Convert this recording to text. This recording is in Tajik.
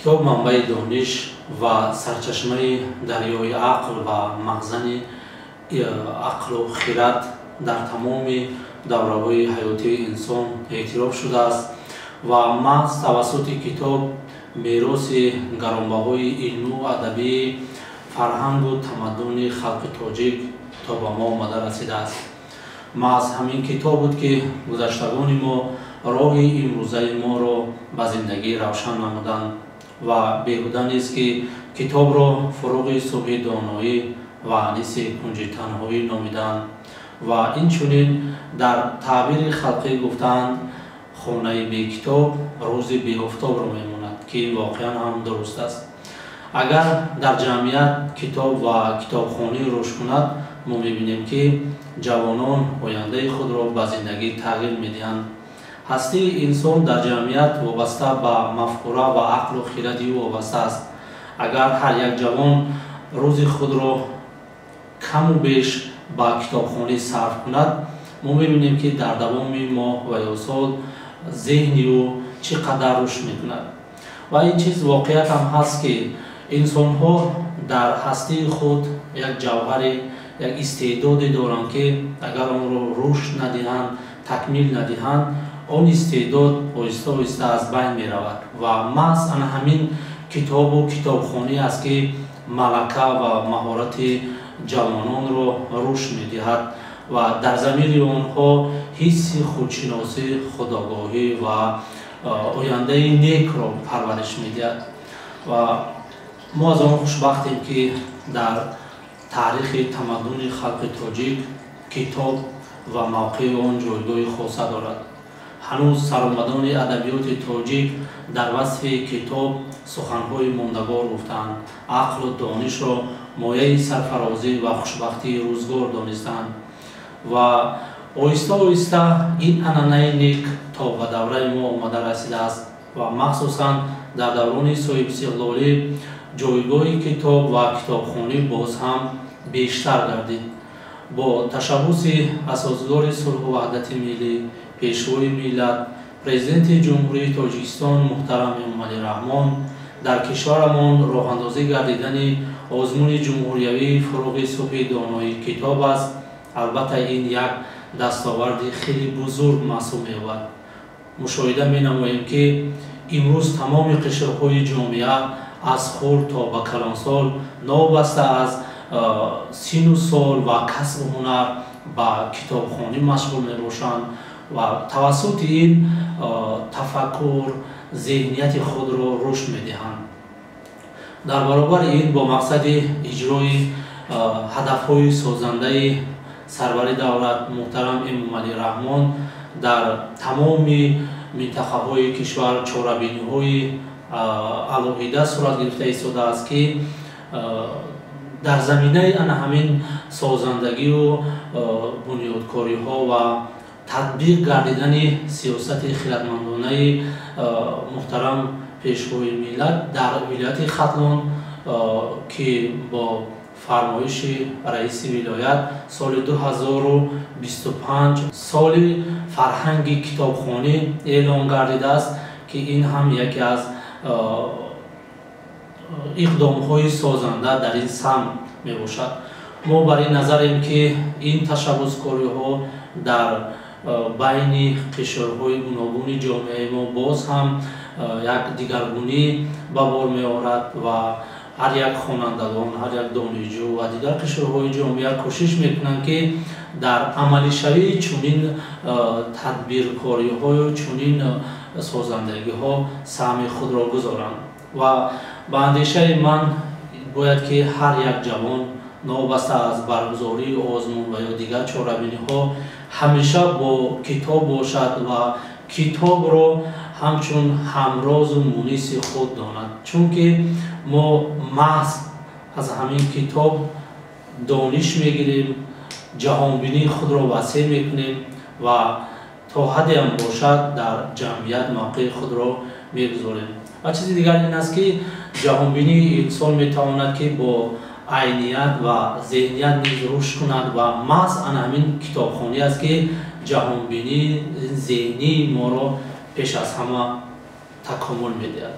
Китоб манбаи дониш ва сарчашмаи дарёи ақл ва мағзани ақлу хирад дар тамоми давраҳои ҳаётии инсон эътироф шудааст ва маҳз тавассути китоб мероси гаронбаҳои илму адабии фарҳангу тамаддуни халқи тоҷик то ба мо омада расидааст. Маҳз ҳамин китоб буд, ки гузаштагони мо роҳи имрӯзаи моро ба зиндагӣ равшан намуданд ва беҳуда нест, ки китобро фуруғи субҳи доноӣ ва аниси кунҷи танҳоӣ номиданд ва инчунин дар таъбири халқӣ гуфтаанд: хонаи бекитоб рӯзи беофтобро мемонад, ки ин воқеан ҳам дуруст аст. Агар дар ҷамъият китоб ва китобхонӣ рушд кунад, мо мебинем, ки ҷавонон ояндаи худро ба зиндагӣ тағйир медиҳанд. Ҳастии инсон дар ҷамъият вобаста ба мафкура ва ақлу хиради ӯ вобаста аст. Агар ҳар як ҷавон рӯзи худро каму беш ба китобхонӣ сарф кунад, мо мебинем, ки дар давоми моҳ ва ё сол зеҳни ӯ чӣ қадар рушд мекунад. Ва ин чиз воқеият ҳам ҳаст, ки инсонҳо дар ҳастии худ як ҷавҳаре, як истеъдоде доранд, ки агар онро рушд надиҳанд, такмил надиҳанд, он истеъдод оҳиста оҳиста аз байн меравад. Ва маҳз ана ҳамин китобу китобхонӣ аст, ки малака ва маҳорати ҷавононро рушд медиҳад ва дар замири онҳо ҳисси худшиносӣ, худогоҳӣ ва ояндаи некро парвариш медиҳад. Ва мо аз он хушбахтем, ки дар таърихи тамаддуни халқи тоҷик китоб ва мавқеи он ҷойгоҳи хоса дорад. Ҳанӯз саромадони адабиёти тоҷик дар васфи китоб суханҳои мондагор гуфтаанд, ақлу донишро мояи сарфарозӣ ва хушбахтии рӯзгор донистаанд. Ва оҳиста оҳиста ин анъанаи нек то ба давраи мо омада расидааст ва махсусан дар даврони соҳибистиқлолӣ ҷойгоҳи китоб ва китобхонӣ боз ҳам бештар гардид. Бо ташаббуси асосгузори сулҳу ваҳдати миллӣ, пешвои миллат, Президенти Ҷумҳурии Тоҷикистон муҳтарам Эмомалӣ Раҳмон дар кишварамон роҳандозӣ гардидани озмуни ҷумҳуриявии фуруғи субҳи донои китоб аст. Албатта, ин як дастоварди хеле бузург маҳсуб меёбад. Мушоҳида менамоем, ки имрӯз тамоми қишрҳои ҷомеа аз хурд то ба калонсол, новобаста аз сину сол ва касбу ҳунар, ба китобхонӣ машғул мебошанд ва тавассути ин тафаккур, зеҳнияти худро рушд медиҳанд. Дар баробари ин, бо мақсади иҷрои ҳадафҳои созандаи сарвари давлат муҳтарам Эмомалӣ Раҳмон дар тамоми минтақаҳои кишвар чорабиниҳои алоҳида сурат гирифта истодааст, ки дар заминаи ана ҳамин созандагию бунёдкориҳо ва татбиқ гардидани сиёсати хиратмандонаи муҳтарам пешвои миллат дар вилояти Хатлон, ки бо фармоиши раиси вилоят соли 2025 соли фарҳанги китобхонӣ эълон гардидааст, ки ин ҳам яке аз иқдомҳои созанда дар ин самт мебошад. Мо бар ин назарем, ки ин ташаббускориҳо дар байни қишрҳои гуногуни ҷомеаи мо боз ҳам як дигаргунӣ ба бор меорад ва ҳар як хонандагон, ҳар як донишҷӯ ва дигар қишрҳои ҷомеа кӯшиш мекунанд, ки дар амалишавии чунин тадбиркориҳою чунин созандагиҳо саҳми худро гузоранд. Ва ба андешаи ман, бояд ки ҳар як ҷавон, новобаста аз баргузории озмун ва ё дигар чорабиниҳо, ҳамеша бо китоб бошад ва китобро ҳамчун ҳамрозу муниси худ донад, чунки мо маҳз аз ҳамин китоб дониш мегирем, ҷаҳонбинии худро васеъ мекунем ва то ҳаддеам бошад дар ҷамъият мавқеи худро мегузорем. Ва чизи дигар ин аст, ки ҷаҳонбинии инсон метавонад, ки бо айният ва зеҳният низ рушд кунад ва маҳз ана ҳамин китобхонӣ аст, ки ҷаҳонбинии зеҳнии моро пеш аз ҳама такомул медиҳад.